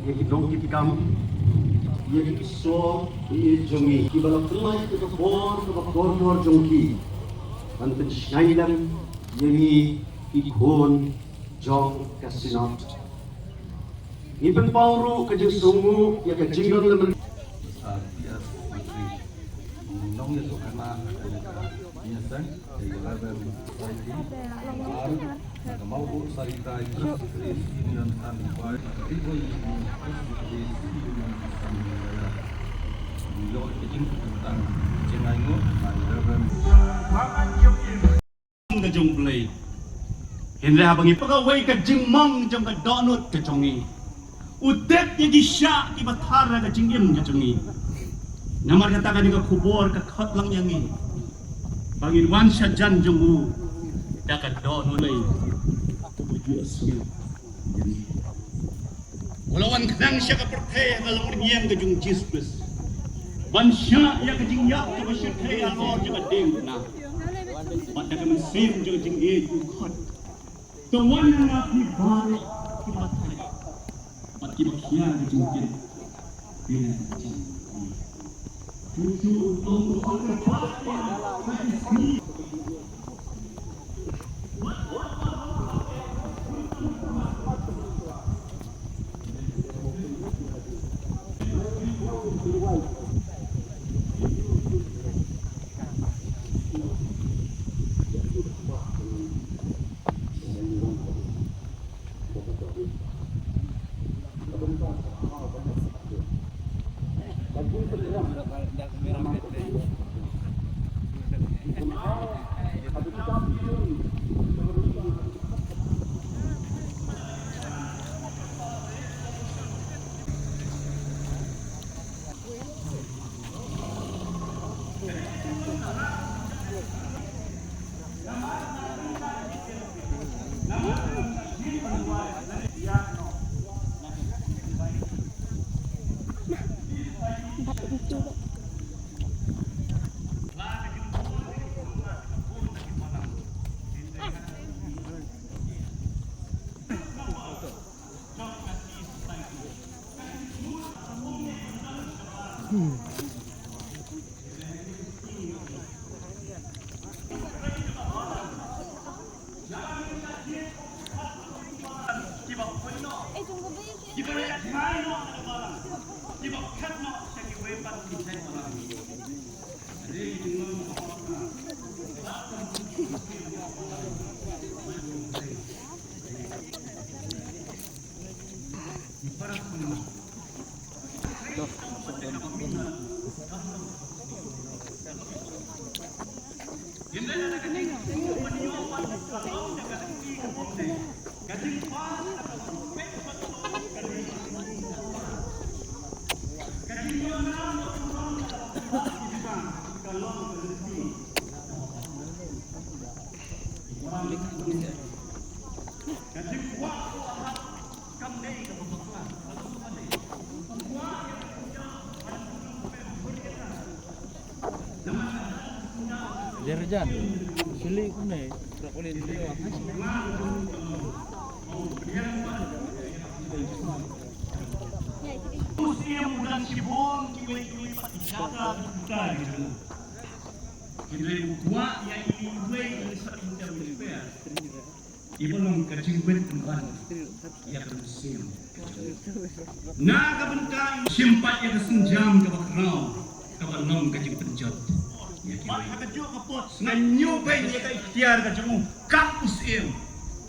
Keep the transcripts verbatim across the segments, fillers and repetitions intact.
Ïa ki nongkitkam, ïa ki sor, ïa jong ngi, kiba la pynlait ïa ka bor kaba kordor jong ki ban pynshai lem ïa ngi ki khun jong ka Synod. Ngi pynpaw ruh ka jingsngewnguh ïa ka jingdon lem. Nong ïa suk kena ïa ka ïa seng ïa ka Reverend Saiki. Ar na ka Mawbuk Saritai Presbyterian Union San Bai. Ri Boi Presbyterian Union San Bai. Ïoh ka jingkyrpad jingaiñguh ïa ka Reverend. Ka jong U Blei. Hynrei haba ngi pyrkhat ïa ka jingmong jong ka dohnud ka jong ngi, u tip ïa ki shah kiba thar ka jingim ka jong ngi. Namar kata kane ka khubor ka khot lang ïa ngi ba ngin wan sha jan jong u da ka dohnud lei. U la wan khnang sha ka pyrthei ha ka longïing ka jong U Jisu Khrist ban shah ïa ka jingïap kaba shyrkhei halor jong ka diengphna. Bad da ka mynsiem jong ka jingïeit u khot. To wan na nga phi baroh kiba thait bad kiba khia ka jingkit. Jerjan, sili une, prak ulin dia. Musim bulan Shibun kiwei kiwei pat jaka buka gitu. Kita buka ya ini dua ini satu jam. Iba long ka jingwit pynban ïa ka mynsiem. Na ka bynta shim pat ïa ka sienjam kaba khraw kaba long ka jingpynjot ïa kiwei. Ka jong ka pot nga ñiew beiñ ïa ka iktiar ka jong u kam u syiem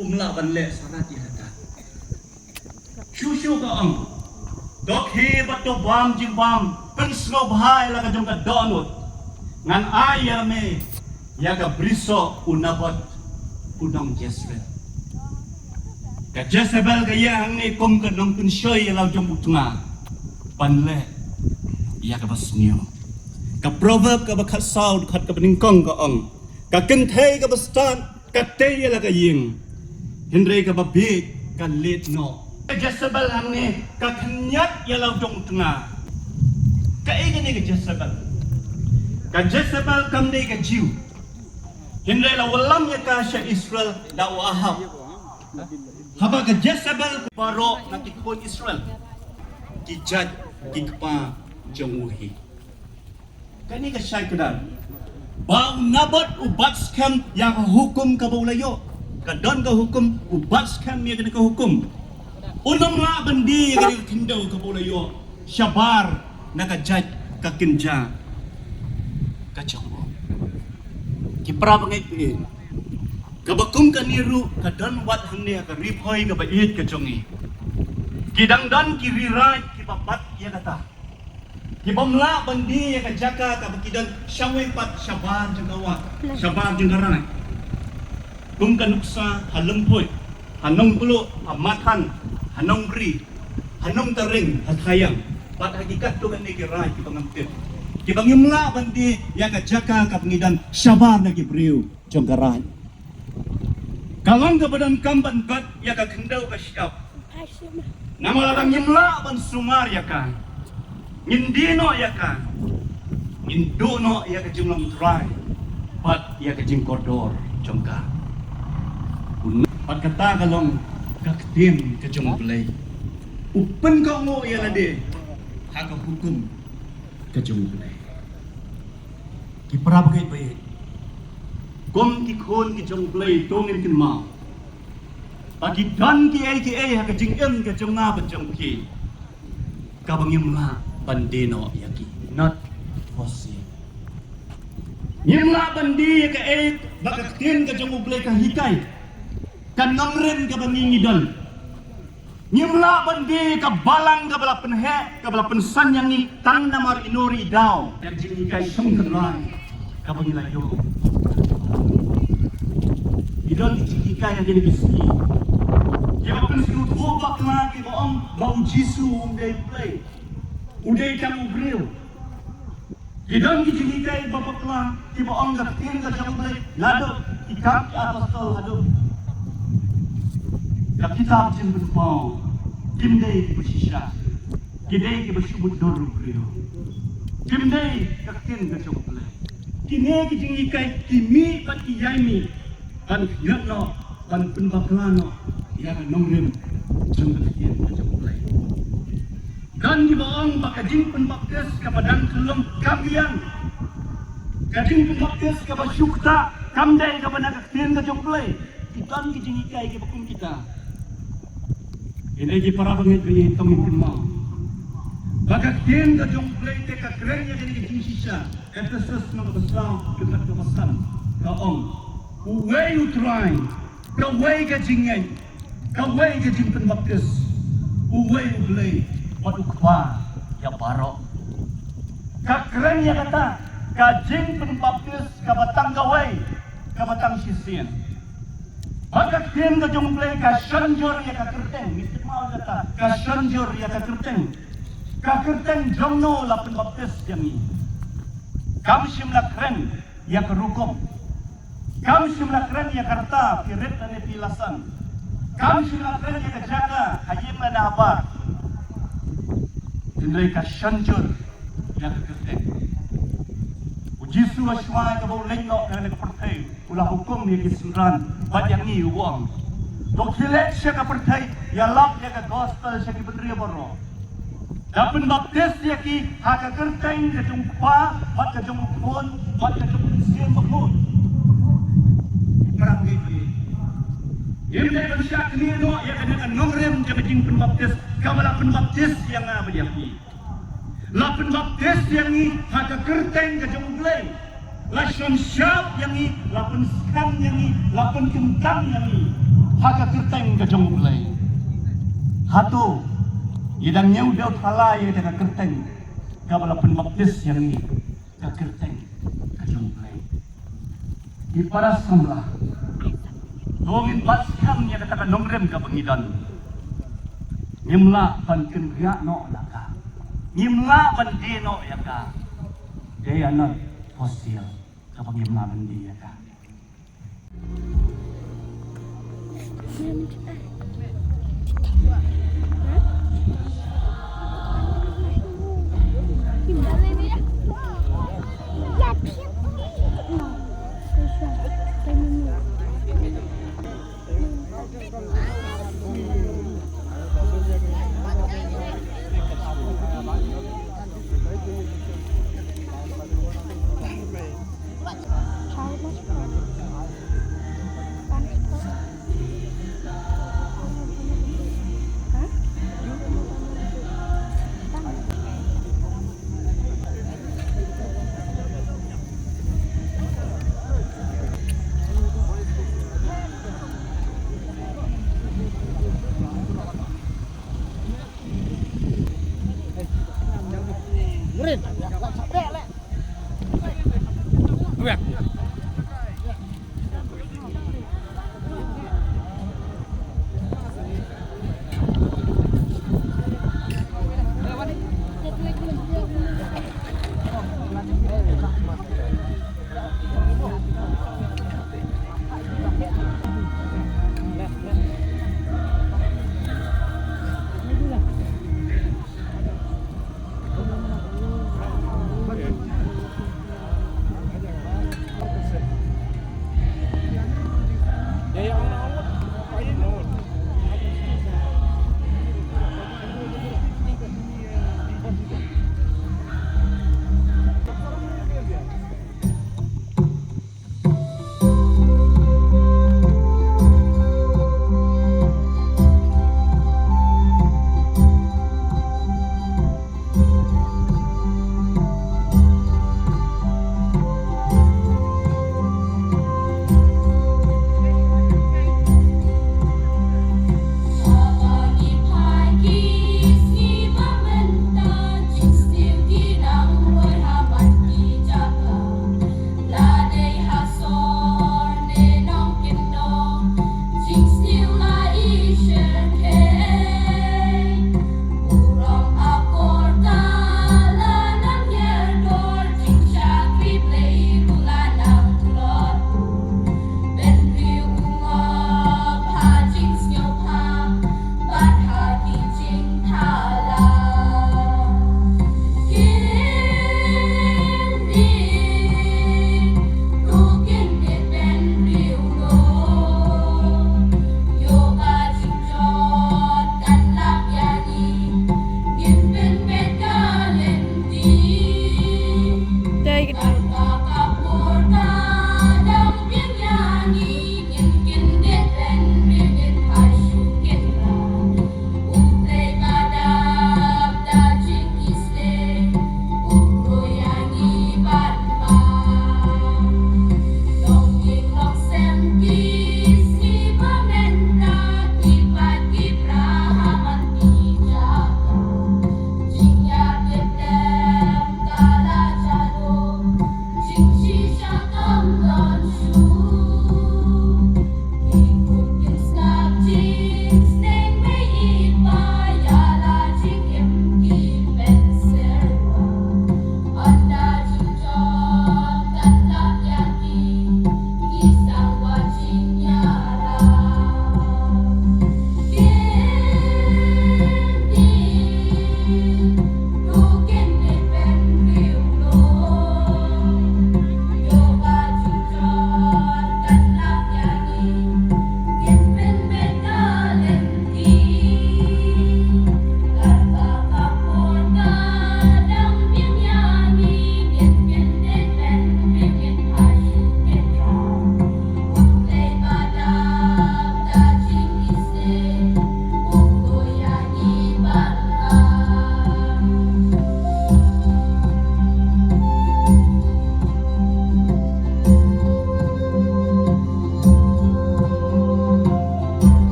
um lah ban leh sarat ïa kata. Shuh shuh ka ong, to khie bad to bam jingbam, pynsngewbha ïa la ka jong ka dohnud. Ngan ai ïa me ïa ka brisoh u Nabot u nong Jezreel. Ka Jezebel ka ïeng hangne kum ka nongpynshoi ïa la jong u tnga ban leh ïa kaba sniew. Ka Proverb kaba khatsaw dkhot kaba nyngkong ka ong, ka kynthei kaba stad ka tei ïa la ka ïing, hynrei kaba bieit ka leit noh. Ka Jezebel hangne ka khynñiat ïa la u dong tnga. Kaei kane ka Jezebel? Ka Jezebel kam dei ka Jiw, hynrei la wallam ïa ka sha Israel da u Ahab. Haba ka Jezebel baroh na ki khun Israel ki jait ki kpa jong u hi. Kane ka shai kdar ba u Naboth u bat skhem ïa ka hukum kaba u la ïoh. Ka don ka hukum, u bat skhem ïa kane ka hukum. Un ym lah ban die ïa kane ka khyndew kaba u la ïoh shabar na ka jait ka kynja ka jong u. Ki para bangeit, kaba kum kane ruh ka don wat hangne ha ka ri Bhoi kaba ïeit ka jong ngi. Ki dang don ki riraij kiba bat ïa kata. Ki bym lah ban die ïa ka jaka kaba ki don shawei pat shabar jong ka wah, shabar jong ka raij. Kum ka nuksa ha Lymphoit, ha Nongpluh, ha Mathan, ha Nongbri, ha Nongtaring, ha Thaiang, bad ha ki katto katne ki raij kiba ngam tip, kiba ngim lah ban die ïa ka jaka kaba ngi don shabar na ki briew jong ka raij. Ka long kaba donkam ban bat ïa ka khyndew ka shyiap. Namar lada ngim lah ban sumar ïa ka, ngin die noh ïa ka, ngin duh noh ïa ka jinglong trai bad ïa ka jingkordor jong ka. Bad kata ka long ka ktien ka jong U Blei. U pynkohnguh ïa lade ha ka hukum ka jong U Blei. Ki para bangeit ba ïeit, kum ki khun ki jong U Blei, to ngin kynmaw ba ki don kiei kiei ha ka jingim ka jong nga bad jong phi kaba ngim lah ban die noh ïa ki. Not for sale. Ngim lah ban die ïa kaei ba ka ktien ka jong U Blei ka hikai, ka nongrim kaba ngi ngi don. Ngim lah ban die ka balang kaba la pynheh, kaba la pynsan ïa ngi tang namar ino ri daw. Ka jinghikai shong tynrai kaba ngi la ïoh. Ki don ki jinghikai ha kine ki sngi kiba pynsngewthuh bakla, kiba ong ba U Jisu um dei U Blei, u dei tang u briew. Ki don ki jinghikai ba bakla kiba ong ka ktien ka jong U Blei naduh ki Kam ki Apostol haduh ka kitab Jingpynpaw, kim dei kiba shisha, ki dei kiba shu mutdur u briew. Kim dei ka ktien ka jong U Blei. Kine ki jinghikai ki mih bad ki ïai mih ban khñiot noh, ban pynbakla noh ïa ka nongrim jong ka ktien ka jong U Blei. Don kiba ong ba ka jingpynbaptis kaba dang khyllung kam biang. Ka jingpynbaptis kaba shu ktah kam dei kaba na ka ktien ka jong U Blei. Ki don ki jinghikai kiba kum kita. Kine ki para bangeit ba ïeit, to ngin kynmaw ba ka ktien ka jong U Blei te ka kren ïa kine ki jingshisha. Ephesus lynnong kaba saw, dkhot kaba san, ka ong, uwei U Trai, kawei ka jingngeit, kawei ka jingpynbaptis, uwei U Blei bad U Kpa ïa baroh. Ka kren ïa kata ka jingpynbaptis kaba tang kawei, kaba tang shisien. Bad ka ktien ka jong U Blei ka shon jur ïa ka kyrteng, ngi tip mo kata, ka shon jur ïa ka kyrteng. Ka kyrteng jong no la pynbaptis ïa ngi? Kam shym la kren ïa ka rukom. Kam shym la kren ïa ka rta, phi rit lane phi la san. Kam shym la kren ïa ka jaka, ha ïing lane ha bar. Hynrei ka shon jur ïa ka kyrteng. U Jisu ha shuwa kaba u leit noh na ka pyrthei, u la hukum ïa ki synran bad ïa ngi, u ong, to khie leit sha ka pyrthei, ïalap ïa ka gospel sha ki bynriew baroh. Da pynbaptis ïa ki ha ka kyrteng ka jong U Kpa bad ka jong U Khun bad ka jong U Mynsiem Bakhuid. Para bangeit, ngim dei ban shah knieh noh ïa kane ka nongrim jong ka jingpynbaptis kaba la pynbaptis ïa nga bad ïa phi. La pynbaptis ïa ngi ha ka kyrteng ka jong U Blei. La shon shap ïa ngi, la pynskhem ïa ngi, la pynkyntang ïa ngi ha ka kyrteng ka jong U Blei. Hato ngi dang ñiew dew thala ïa ka kyrteng kaba la pynbaptis ïa ngi, ka kyrteng ka jong U Blei? Ki para samla, to ngin bat skhem ïa kata ka nongrim kaba ngi don. Ngim lah ban kynriah noh ïa ka. Ngim lah ban die noh ïa ka. They are not for sale. Kaba ngim lah ban die ïa ka.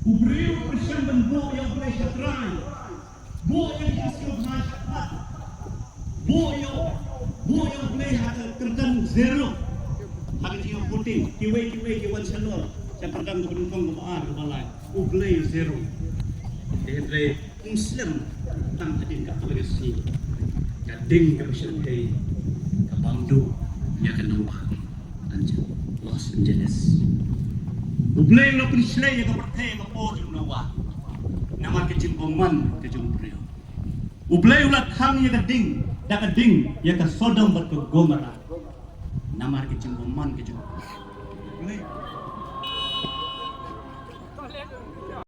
U briew u shem ban buh ïa U Blei sha trai. Buh ïa ka jingsngewbha shakhmat. Buh ïa, buh ïa U Blei ha ka kyrdan zero. Ha ka jingïoh voting, kiwei kiwei ki wan shalor sha kyrdan kaba nyngkong, kaba ar, kaba lai. U Blei zero. Te hynrei um slem tang hadien katto katne sngi. Ka ding kaba shyrkhei ka bam duh ïa ka nongbah. Los Angeles. U Blei u la pynshlei ïa ka pyrthei ha ka por jong u Noah namar ka jingbymman ka jong u briew. U Blei u la khang ïa ka ding, da ka ding, ïa ka Sodom bad ka Gomorrah namar ka jingbymman ka jong u briew.